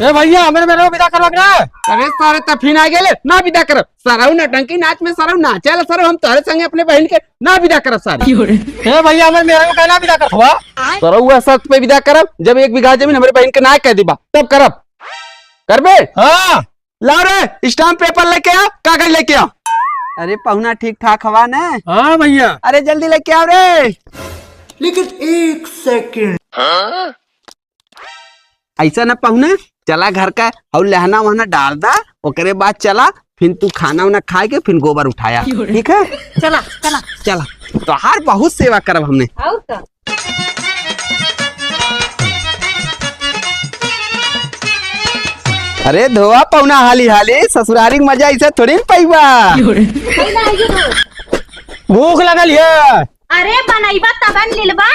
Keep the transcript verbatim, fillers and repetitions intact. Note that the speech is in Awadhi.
ए भैया, हमरे मेहरारू विदा करवा के ना। अरे सारे, तफीन आ गेले, ना विदा करब। सरऊ नौटंकी नाच में सरऊ नाचेला सरऊ, हम तोहरे संगे अपने बहिन के ना विदा करब सारे। ए भैया, हमरे मेहरारू का ना विदा करवा? सरऊ वह शर्त पे विदा करब, जब एक बीघा जमीन हमरे बहिन के ना कह दिबा, तब करब। करबे? हाँ। ला रे, स्टाम्प पेपर लेके आ, कागज लेके आ। अरे पहुना, ठीक ठाक हवा न? हाँ भैया। अरे जल्दी लेके आओ रे। लेकिन एक सेकंड। ऐसा ना पहुना, चला घर का और लहना वहना डाल दा, ओकरे बाद चला, फिर तू खाना वाना खाए के फिर गोबर उठाया, ठीक है? चला, चला। चला, तोहार बहुत सेवा करब हमने। और का? अरे धोवा पहुना हाली हाली, ससुरारी के मजा ऐसे थोड़ी न पाइबा। भूख लगल है। अरे बनैबा तबन लिलबा।